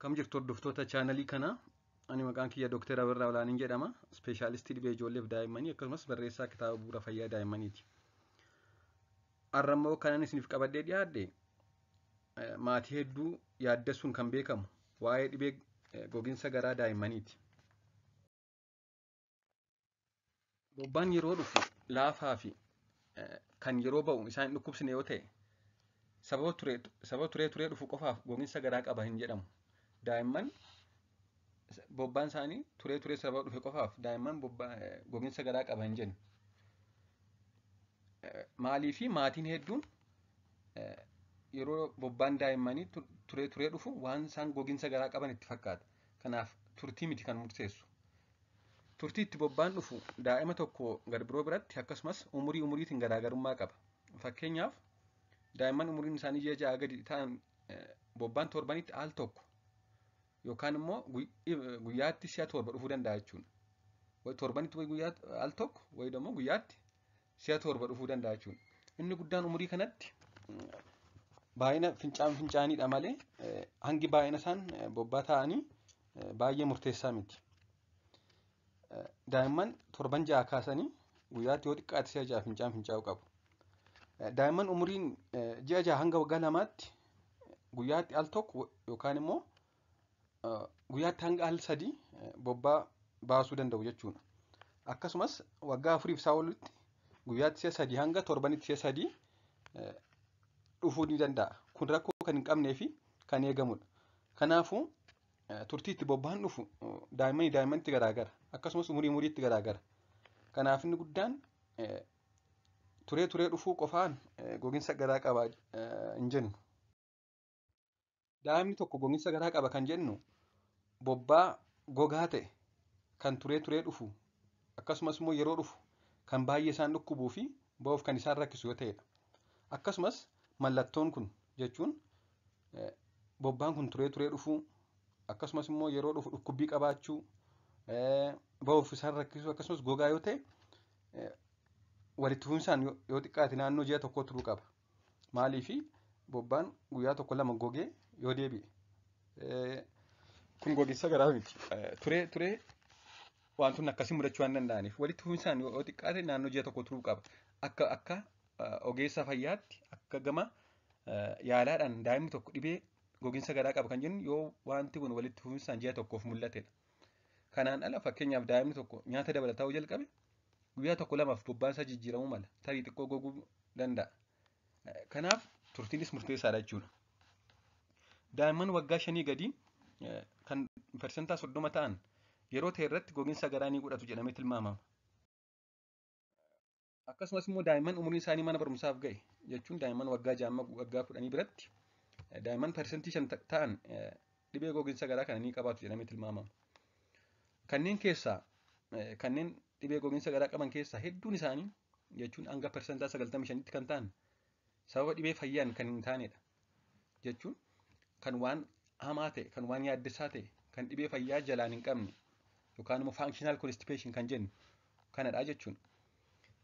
Akkam jirtu hordoftoota chaanalii kanaa. Ani maqaan kiyya Dookter Abirraa Olaaniin jedhama. Ispeeshaalistii dhibee ijoolleef daa'immanii akkasumas barreessaa kitaaba bu'uura fayyaa daa'immaniiti. Har'a immoo kanan isiniif qabadhee dhiyaadhe maatii hedduu yaaddessuun kan beekamu waa'ee dhibee gogiinsa garaa daa'immaniiti. Bobbaan yeroo dhufu laafaa fi kan yeroo ba'u isaan hin dhukkubsine yoo ta'e sababa turee turee dhufu qofaaf gogiinsa garaa qaba hin jedhamu. Daa'imman bobbaan isaanii turee turee sababa dhufe qofaaf daa'imman gogiinsa garaa qaba hin jennu. Maalii fi maatiin hedduun yeroo bobbaan daa'immanii turee turee dhufu waan isaan gogiinsa garaa qaban itti fakkaata. Kanaaf turtii miti kan murteessu. Turtii itti bobbaan dhufu daa'ima tokko gara biroo biratti akkasumas umurii umuriitiin garaagarummaa qaba. Fakkeenyaaf daa'imman umuriin isaanii ji'a 6 gadi ta'an bobbaan torbanitti al tokko yookaan immoo guyyaatti si'a 7 dhufuu danda'a jechuudha. Torbanitti wayi guyyaatti al tokko wayi immoo guyyaatti si'a 7 dhufuu danda'a jechuudha. Inni guddaan umurii kanatti baay'ina fincaan fincaaniidha malee hangi baay'ina isaan bobbaa ta'anii baay'ee murteessaa miti. Daa'imman torban 6 kaasanii guyyaatti yoo xiqqaate si'a 6 fincaan fincaa'uu qabu. Daa'imman umuriin ji'a 6 hanga waggaa 2tti guyyaatti al tokko yookaan immoo guyyaatti hanga al 3 bobbaa baasuu danda'u jechuudha. Akkasumas waggaa 4 isaa olitti guyyaatti si'a 3 hanga torbanitti si'a 3 dhufuu ni danda'a. Kun rakkoo kan hin qabnee fi kan eegamudha. Kanaafuu turtii itti bobbaan dhufu daa'immanii daa'immanitti garaagara. Akkasumas umurii umuriitti garaagara. Kanaaf inni guddaan turee turee dhufuu qofaan gogiinsa garaa qaba hin jennu. Daa'imni tokko gogiinsa garaa qaba kan jennu bobbaa gogaa ta'e kan turee turee dhufu akkasumas immoo yeroo dhufu kan baay'ee isaan dhukkubuu fi ba'uuf kan isaan rakkisu yoo ta'edha. Akkasumas mallattoon kun jechuun bobbaan kun turee turee dhufuu akkasumas immoo yeroo dhufu dhukkubbii qabaachuu ba'uuf isaan rakkisu akkasumas gogaa yoo ta'e walitti fufinsaan yoo xiqqaate naannoo ji'a tokkoo turuu qaba. Maaliifi bobbaan guyyaa 1 2 gogee yoo deebi'e kun gogiinsa garaa miti. Turee turee wantoonni akkasii mudachuu waan danda'aniif walitti fufinsaan yoo xiqqaate naannoo ji'a tokko turuu qaba. Akka ogeessa fayyaatti akka gama yaalaadhaan daa'imni tokko dhibee gogiinsa garaa qaba kan jennu yoo wanti kun walitti fufinsaan ji'a tokkoof mul'atedha. Kanaan ala fakkeenyaaf daa'imni tokko nyaata dabalataa yoo jalqabe guyyaa 1 2f bobbaan isaa jijjiiramuu mala. Tarii xiqqoo goguu danda'a. Kanaaf turtiinis murteessaadha jechuudha. Daa'imman waggaa 5 gadii kan 30% ta'an yeroo ta'e irratti gogiinsa garaa ni godhatu jedhamee tilmaamama. Akkasumas immoo daa'imman umuriin isaanii mana barumsaaf ga'e jechuun daa'imman waggaa 6 waggaa 10 biratti daa'imman 5% ta'an dhibee gogiinsa garaa kana ni qabaatu jedhamee tilmaamama. Kanneen keessaa kanneen dhibee gogiinsa garaa qaban keessaa hedduun isaanii jechuun hanga 95%tti kan ta'an sababa dhibee fayyaan kan hin taanedha. Jechuun kan waan hamaa ta'e, kan waan yaaddessaa ta'e, kan dhibee fayyaa jalaan hin qabne yookaan immoo functional constipation kan jennu kanadha jechuudha.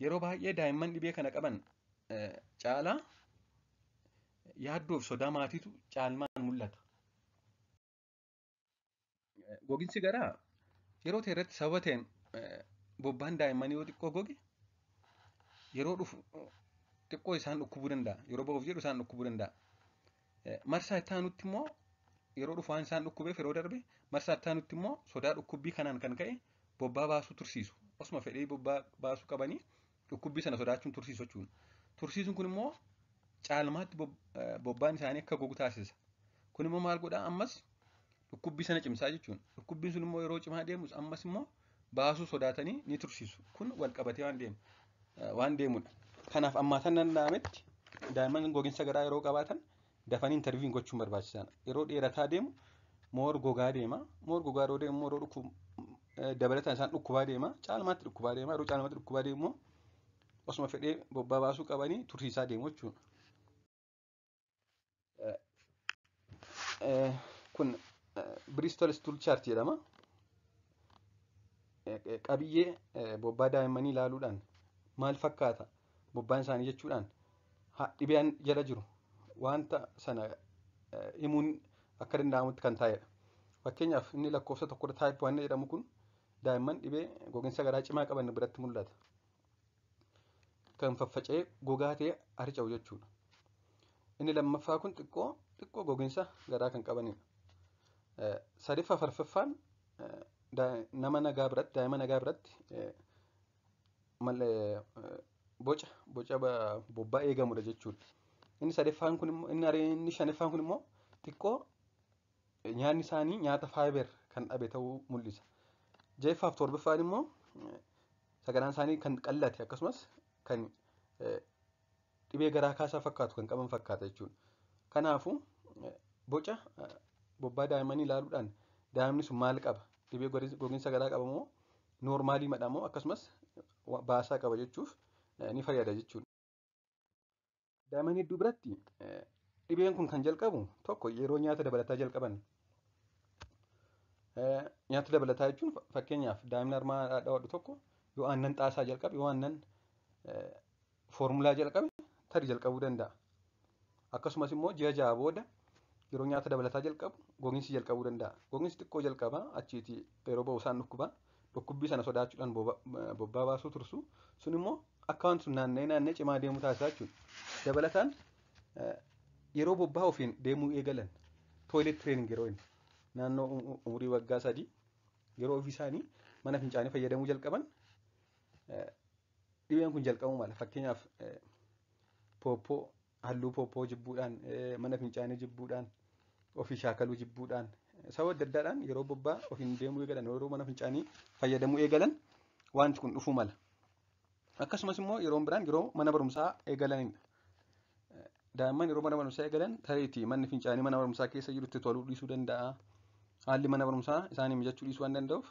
Yeroo baay'ee daa'imman dhibee kana qaban caalaa yaaddoo fi sodaa maatiitu caalmaan mul'ata. Gogiinsi garaa yeroo ta'e irratti sababa ta'een bobbaan daa'immanii yoo xiqqoo goge yeroo dhufu xiqqoo isaan dhukkubuu danda'a. Yeroo ba'uuf jedhu isaan dhukkubuu danda'a. Marsaa itti aanutti immoo yeroo dhufu waan isaan dhukkubeef yeroo darbe marsaa itti aanutti immoo sodaa dhukkubbii kanaan kan ka'e bobbaa baasuu tursiisu. Osuma fedhii bobbaa baasuu qabanii dhukkubbii sana sodaachuun tursiisu jechuudha. Tursiisuun kun immoo caalmaatti bobbaan isaanii akka gogu taasisa. Kun immoo maal godhaa ammas dhukkubbii sana cimsaa jechuudha. Dhukkubbiin sun immoo yeroo cimaa deemus ammas immoo baasuu sodaatanii ni tursiisu. Kun wal qabatee waan deemudha. Kanaaf ammaa tan danda'ametti daa'imman gogiinsa garaa yeroo qabaatan dafanii interviin gochuun barbaachisaadha. Yeroo dheerataa deemu moor gogaa deema. Moor gogaa yeroo deemu yeroo dhukkubu dabalataan isaan dhukkubaa deema. Caalmaatti dhukkubaa deema. Yeroo caalmaatti dhukkubaa deemu immoo osuma fedhee bobbaa baasuu qabanii tursiisaa deemu jechuudha. Kun Bristol Stool Chart jedhama. Qabiyyee bobbaa daa'immanii ilaaluudhaan maal fakkaata bobbaan isaanii jechuudhaan dhibeen jala jiru wanta sana himuun akka danda'amutti kan taa'edha. Fakkeenyaaf, inni lakkoofsa tokko type 1 jedhamu kun daa'imman dhibee gogiinsa garaa cimaa qaban biratti mul'ata. Kan faffaca'ee gogaa ta'e harca'u jechuudha. Inni lammaffaa kun xiqqoo xiqqoo gogiinsa garaa kan qabanidha. Sadaffaa, arfaffaan nama nagaa biratti, daa'ima nagaa biratti boca bobbaa eegamudha jechuudha. Inni sadaffaan kun immoo, inni shanaffaan kun immoo xiqqoo nyaanni isaanii nyaata fiber kan dhabe ta'uu mul'isa. Ja'affaaf torbaffaan immoo sagantaan isaanii kan qallate, akkasumas kan dhibee garaa kaasaa fakkaatu kan qaban fakkaata jechuudha. Kanaafuu, boca bobbaa daa'immanii ilaaluudhaan daa'imni sun maal qaba? Dhibee gogiinsa garaa qaba moo normalii madha moo akkasumas baasaa qaba jechuuf ni fayyada jechuudha. Daa'imman hedduu biratti dhibeen kun kan jalqabu tokko yeroo nyaata dabalataa jalqaban. Nyaata dabalataa jechuun, fakkeenyaaf, daa'imni harma haadhaa tokko yoo aannan xaasaa jalqabe, yoo aannan foormulaa jalqabe tarii jalqabuu danda'a. Akkasumas immoo ji'a 6 booda yeroo nyaata dabalataa jalqabu gogiinsi jalqabuu danda'a. Gogiinsi xiqqoo jalqaba, achiiti yeroo ba'u isaan dhukkuba. Dhukkubbii sana sodaachuudhaan bobbaa baasuu tursu. Sun immoo akka wanti sun naanna'ee naanna'ee cimaa deemuu taasisa jechuudha. Dabalataan, yeroo bobbaa ofiin deemuu eegalan, toilet training yeroo inni naannoo umurii waggaa 3 yeroo ofii isaanii mana fincaanii fayyadamuu jalqaban dhibeen kun jalqabuu mala. Fakkeenyaaf, pooppoo, halluu pooppoo jibbuudhaan, mana fincaanii jibbuudhaan, ofii shaakaluu jibbuudhaan, sababa adda addaadhaan yeroo bobbaa ofiin deemuu eegalan, yeroo mana fincaanii fayyadamuu eegalan wanti kun dhufuu mala. Akkasumas immoo yeroon biraan yeroo mana barumsaa eegalanidha. Daa'imman yeroo mana barumsaa eegalan tareetii manni fincaanii mana barumsaa keessa jirutti toluu dhiisuu danda'a. Haalli mana barumsaa isaanii mijachuu dhiisuu waan danda'uuf,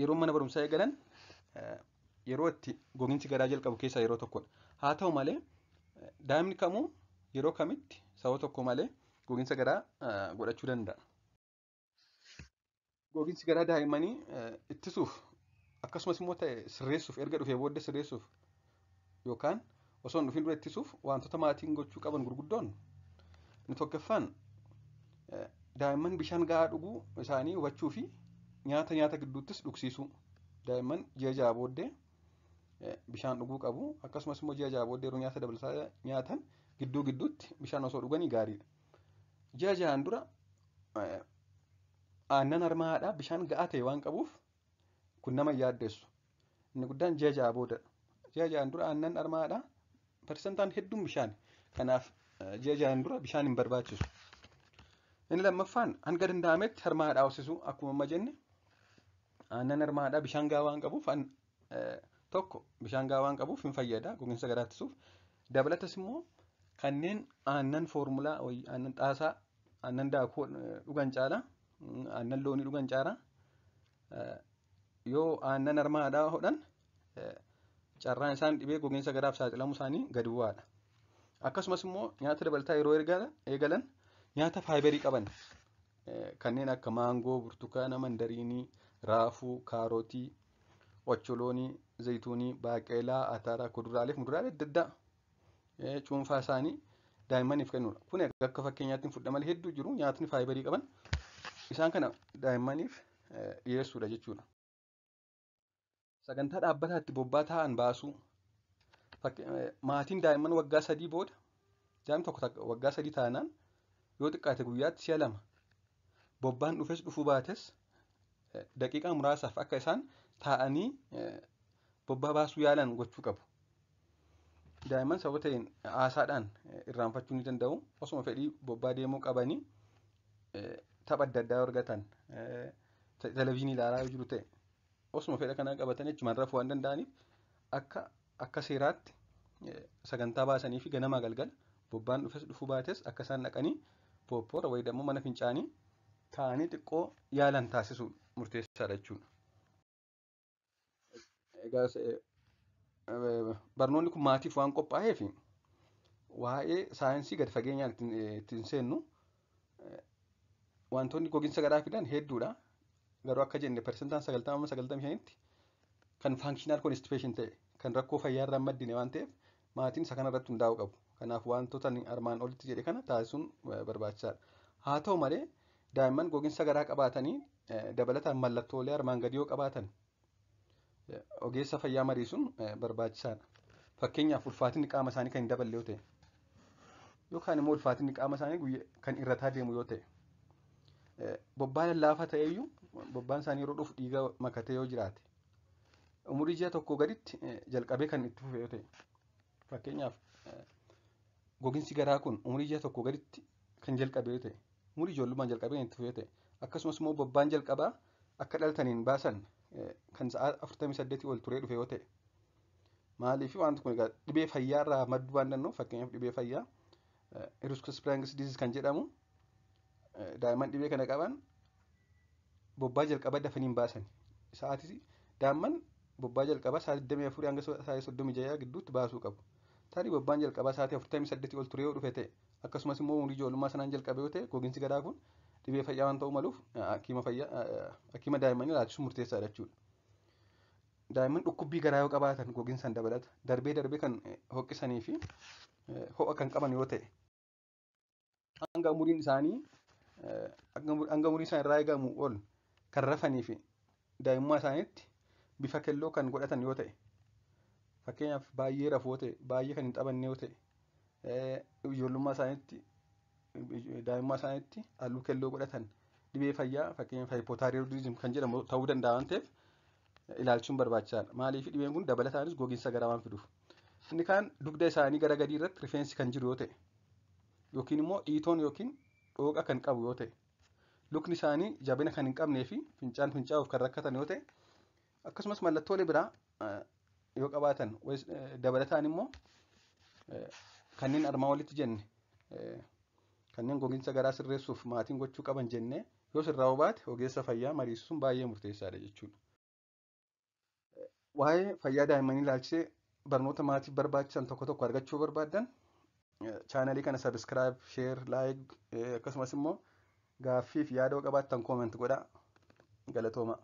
yeroo mana barumsaa eegalan yeroo itti gogiinsi garaa jalqabu keessaa yeroo tokkodha. Haa ta'u malee, daa'imni kamuu yeroo kamitti sababa tokko malee gogiinsa garaa godhachuu danda'a. Gogiinsi garaa daa'immanii ittisuuf, akkasumas immoo ta'e sirreessuuf, erga dhufee booddee sirreessuuf yookaan osoo hin dhufin dura ittisuuf, wantoota maatiin gochuu qaban gurguddoon inni tokkoffaan daa'imman bishaan gahaa dhuguu isaanii hubachuu fi nyaata nyaata gidduuttis dhugsiisuu. Daa'imman ji'a 6 booddee bishaan dhuguu qabu. Akkasumas immoo ji'a 6 booddee yeroo nyaata dabalataa nyaatan gidduu gidduutti bishaan osoo dhuganii gaariidha. Ji'a 6n dura aannan harma haadhaa bishaan ga'aa ta'e waan qabuuf kun nama hin yaaddeessu. Inni guddaan ji'a 6 boodadha. Ji'a 6n dura aannan harma haadhaa parsantaan hedduun bishaan. Kanaaf, ji'a 6n dura bishaan hin barbaachisu. Inni lammaffaan hanga danda'ametti harma haadhaa hoosisuu. Akkuma amma jenne, aannan harma haadhaa bishaan gahaa waan qabuuf, tokko bishaan gahaa waan qabuuf hin fayyada gogiinsa garaa ittisuuf. Dabalatas immoo kanneen aannan foormulaa, aannan xaasaa, aannan daakuu dhugan caalaa, aannan loonii dhugan caalaa, yoo aannan harma haadhaa hodhan carraan isaan dhibee gogiinsa garaaf saaxilamuu isaanii gadi bu'aadha. Akkasumas immoo nyaata dabalataa yeroo eegalan nyaata fiberii qaban kanneen akka maangoo, burtukaana, mandariinii, raafuu, kaarotii, ocholoonii, zayituunii, baaqelaa, atara, kuduraalee fi muduraalee adda addaa cuunfaa isaanii daa'immaniif kennuudha. Kun akka fakkeenyaatti fudha malee hedduu jiru nyaatni fiberii qaban. Isaan kana daa'immaniif dhiyeessuudha jechuudha. Sagantaa dhaabbataa itti bobbaa taa'an baasuu. Maatiin daa'imman waggaa 3 booda, daa'imni tokko waggaa 3 taanaan, yoo xiqqaate guyyaatti si'a lama bobbaan dhufes dhufuu baates daqiiqaa muraasaaf akka isaan taa'anii bobbaa baasuu yaalan gochuu qabu. Daa'imman sababa ta'een haasaadhaan irraanfachuu ni danda'u. Osuma fedhii bobbaa deemuu qabanii tapha adda addaa argatan, televezyiinii ilaalaa yoo jiru ta'e, osuma fedha kanaa qabatanii achumaan rafuu waan danda'aniif, akka seeraatti sagantaa baasanii fi ganamaa galgala bobbaan dhufes dhufuu baates akka isaan dhaqanii pooppoora wayii immoo mana fincaanii taa'anii xiqqoo yaalan taasisuu murteessaadha jechuudha. Egaa, barnoonni kun maatiif waan qophaa'eef waa'ee saayinsii gadi fageenyaan ittiin seennu. Wantoonni gogiinsa garaa fidan hedduudha. Garuu akka jenne parsantaan 90 95tti kan functional constipation ta'e, kan rakkoo fayyaa irraa maddine waan ta'eef, maatiin isa kanarratti hundaa'uu qabu. Kanaaf, wantoota armaan olitti jedhe kana taasisuun barbaachisaadha. Haa ta'u malee, Daa'imman gogiinsa garaa qabaatanii dabalataan mallattoolee armaan gadii yoo qabaatan ogeessa fayyaa mariisuun barbaachisaadha. Fakkeenyaaf, ulfaatinni qaama isaanii kan hin daballe yoo ta'e, yookaan immoo ulfaatinni qaama isaanii kan irrataa deemu yoo ta'e, bobbaa lallaafaa ta'eyyuu bobbaan isaanii yeroo dhufu dhiiga makatee yoo jiraate, umurii ji'a tokkoo gaditti jalqabee kan itti fufe yoo ta'e, fakkeenyaaf gogiinsi garaa kun umurii ji'a tokkoo gaditti kan jalqabe yoo ta'e, umurii ijoollummaan jalqabee kan itti fufe yoo ta'e, akkasumas immoo bobbaan jalqabaa akka dhalataniin baasan kan sa'a 48 ol turee dhufe yoo ta'e, maaliif wanti kun egaa dhibee fayyaa irraa madduu waan danda'uuf, fakkeenyaaf dhibee fayyaa Hirschsprung's disease kan jedhamu, daa'imman dhibee kana qaban bobbaa jalqabaa dafanii hin baasan. Sa'aatii daa'imman bobbaa jalqabaa sa'aatii 24 hanga sa'aatii 36 gidduutti baasuu qabu. Tarii bobbaan jalqabaa sa'aatii 48 ol turee yoo dhufe ta'e, akkasumas immoo umurii ijoollummaa sanaan jalqabe yoo ta'e, gogiinsi garaa kun dhibee fayyaa waan ta'uu maluuf hakiima fayyaa, hakiima daa'immanii ilaalchisuun murteessaadha jechuudha. Daa'imman dhukkubbii garaa yoo qabaatan gogiinsaan dabalata darbee darbee kan hoqqisanii fi ho'a kan qaban yoo ta'e, hanga umuriin isaanii irraa eegamu ol kan rafanii fi daa'imummaa isaaniitti bifa kelloo kan godhatan yoo ta'e, fakkeenyaaf baay'ee rafoo ta'e, baay'ee kan hin taphanne yoo ta'e, ijoollummaa isaaniitti, daa'imummaa isaaniitti halluu kelloo godhatan, dhibee fayyaa fakkeenyaaf hypothyroidism kan jedhamu ta'uu danda'a waan ta'eef ilaalchuun barbaachisaadha. Maaliif dhibeen kun dabalataanis gogiinsa garaa waan fiduuf. Inni kaan dugda isaanii gara gadii irratti rifeensi kan jiru yoo ta'e, yookiin immoo dhiitoon yookiin dhooqa kan qabu yoo ta'e, lukni isaanii jabina kan hin qabnee fi fincaan fincaa'uuf kan rakkatan yoo ta'e, akkasumas mallattoolee biraa yoo qabaatan, dabalataan immoo kanneen armaan olitti jenne, kanneen gogiinsa garaa sirreessuuf maatiin gochuu qaban jennee yoo sirraa baate, ogeessa fayyaa mariisisuun baay'ee murteessaadha jechuudha. Waa'ee fayyaa daa'immanii ilaalchisee barnoota maatiif barbaachisan tokko tokko argachuu barbaaddan, chaanalii kana subscribe, share, like, akkasumas immoo gaaffii fi yaada qabaattan comment godhaa. Galatooma.